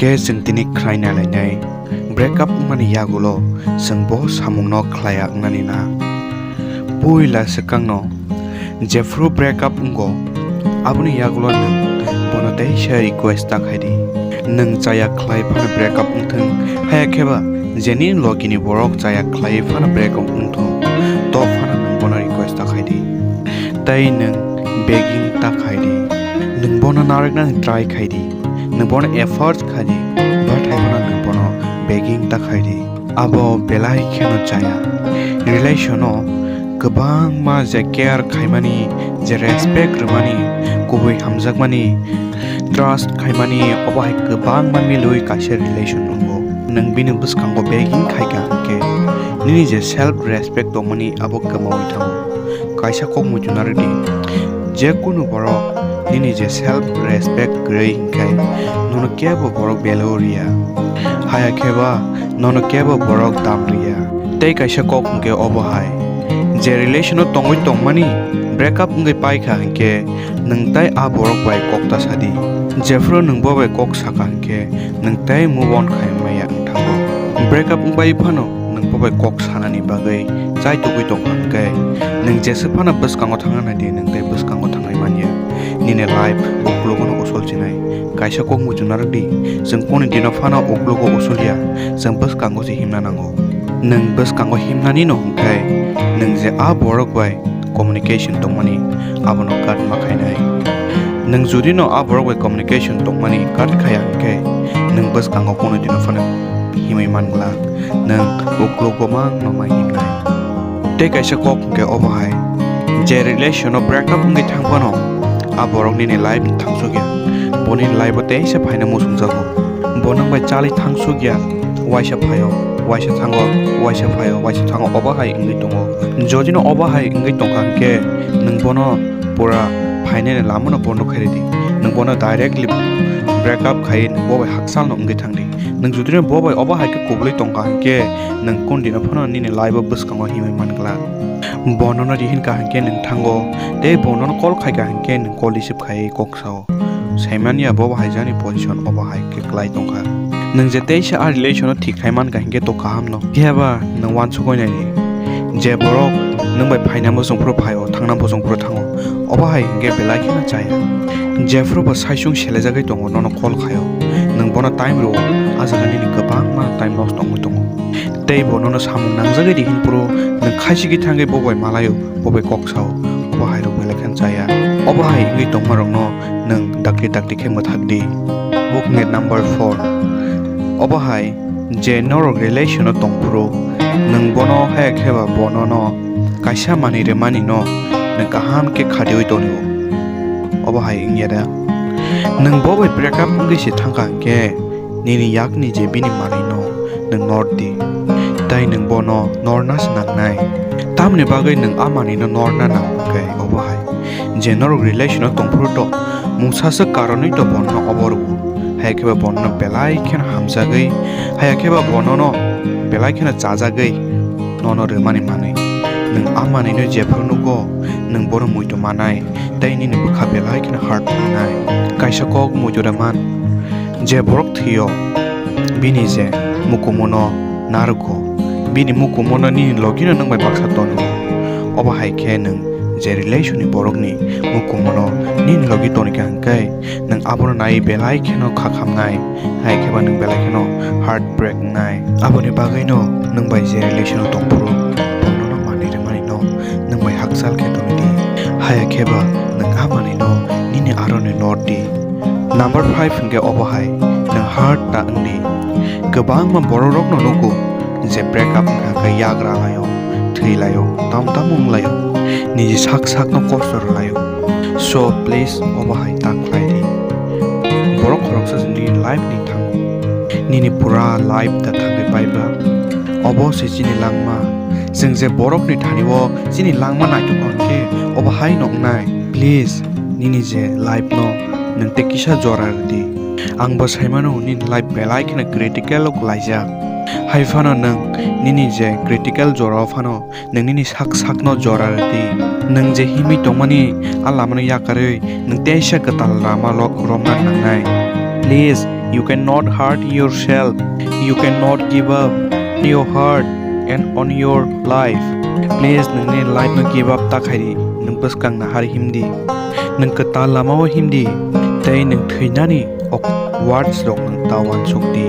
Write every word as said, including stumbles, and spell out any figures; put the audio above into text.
Khe chwng tini khlai nai lainai, break up wngmani yagulo chwng bo samungno khlai ya wngnani na? Puila swkangno, jephru break up wngo, aboni yagulo nwng bono teisa request ta khai di. Nwng chaya khlai phano break up wngthwng, haya khe ba je nini logini borok chaya khlai phano break up wngthwng, to phano nwng bono request ta khai di. Tei nwng begging ta khai di. Nwng bono narwknani try khai di. Nwng bono effort khai di, bathai bono nwng bono begging ta khai di. Abo belai kheno chaya. Relation-o kwbangma je care khaimani, je respect rwmani, kubui hamjakmani, trust khaimani, obo hai kwbangma milwi kaisa relation wngo. Nwng bini bwskango begging khaikha hwnkhe, nini je self respect tongmani abo kwmaui thango. Kaisa kok muchungna rwdi, je kunu borok nini je self respect kwrwi hwnkhe nono kebo borok value rwya, haya khe ba nono kebo borok dam rwya. Tei kaisa kok hwnkhe obo hai, je relation-o tongwi tongmani break up wngwi paikha hwnkhe nwng tai a borok bai kok ta sadi. Jephru nwng bo bai kok sakha hwnkhe nwng tai move on khai maya wng thango. Break up wngbai phano nwng bo bai kok sanani bagwi chai tugwi tongkha hwnkhe, nwng jeswk phano bwskango thangna nai di, nwng tei bwskango thangwi manya. Nini life uklogo no usul chinai. Kaisa kok muchungna rwdi, chwng kunu dino phano uklogo usul ya, chwng bwskango se himna nango. Nwng bwskango himnani no hwnkhe, nwng je a borok bai communication tongmani, abono cut ma khainai. Nwng jodi no a borok bai communication tongmani cut khaya hwnkhe, nwng bwskango kunu dino phano himwi man glak, nwng uklogo mangno ma himnai. Tei kaisa kok hwnkhe obo hai, je relation-o break up wngwi thang phano, a borok nini life ni thangsukya, bo nini life-o teisa phaina muchungjago, bo nwng bai chali thangsukya, waisa phaio, waisa thango, waisa phaio, waisa thango, obo hai wngwi tongo. Jodi no obo hai wngwi tongkha hwnkhe, nwng bono pura phainani lama no bondo khairidi. Nwng bono directly break up khai nwng bo bai hakchal no wngwi thangdi. Nwng jodi no bo bai obo hai khe kubulwi tongkha hwnkhe, nwng kunu dino phano nini life-o bwskango himwi man glak. Bo nono rihin kha hwnkhe nwng thango, tei bo nono call khai kha hwnkhe nwng call receive khai kok sao. Saimanya bo hai jani position obo hai khe klai tongkha. Nwng je teisa a relation-o thik khai man kha hwnkhe to kaham no. Phiya ba nwng uansukwi nai di. Je borok nwng bai phaina muchung phuru phaio, thangna muchung phuru thango. Obo hai hwnkhe belai kheno chaya. Jephru bo saichung selejagwi tongo, nono call khaio. Nwng bono time rwo, a jaga nini kwbangma time loss tongwi tongo. Tei bo nono samung nangjagwi di hinphuru nwng khaisigwi thangwi bo bai malaio, bo bai kok sao. Obo hai rok belai kheno chaya. Obo hai wngwi tongma rokno nwng dakti dakti khe mwthak di. Book net number four. Obo hai je norok relation-o tongphuru, nwng bono haya khe ba bo nono kaisa manwi rwmani no nwng kaham khe khadiui tonio. Obo hai wngya da? Nwng bo bai break up wngwi se thangkha hwnkhe, nini yakni je bini manwi no nwng nor di, tei nwng bono norna se nangnai. Tamni bagwi nwng a manwi no norna nang hwnkhe obo hai, je norok relation-o tongphuru to, mungsa swk karonwi to bono obo rwo. Hai khe ba bono belai kheno hamjagwi, hai khe ba bono no belai kheno chajagwi nono rwmani manwi. Nwng a manwi no jephru nugo, nwng bono muitu manai, tei nini bwkha belai kheno hurt wngnai. Kaisa kok muitu rwman, je borok thwio, bini je mukumu no narwgo, bini mukumu no nini logi no nwng bai baksa tono. Obo hai khe nwng je relation ni borok ni mukumu no nini logi tonikha hwnkhe, nwng abono naiwi belai kheno kha khamnai, hai khe ba nwng belai kheno heartbreak wngnai. Aboni bagwi no nwng bai je relation o tongphuru, bono no manwi rwmani no nwng bai hakchal khe tongdi, haya khe ba nwng a manwi no nini aro ni nor di. Number five hwnkhe obo hai, nwng hurt ta wngdi. Kwbangma borok rok no nugo je break up wngkha khe yagra laio, thwi laio, tam tam wng laio, niji sak sak no kosto rw laio. So please obo hai ta khlai di. Borok khoroksa se nini life ni thango, nini pura life ta thangwi pai ba. Obo se chini langma. Chwng je borok ni thani o chini langma naithok hwn khe obo hai no wngnai. Please nini je life no nwng tei kisa jora rw di. Ang bo sai mano nini life belai kheno critical o kwlaijak. Hai phano nwng nini je critical jora o phano nwng nini sak sakno jora rwdi. Nwng je himwi tongmani a lamano yakarwi nwng teisa kwtal lama lo-, romna nangnai. Please, You cannot hurt yourself. You cannot give up on your heart and on your life. Please, nwngni life no give up ta khaidi. Nwng bwskang nahari himdi. Nwng kwtal lama o himdi. Tei nwng thwinani ok words rok nwng ta uansukdi.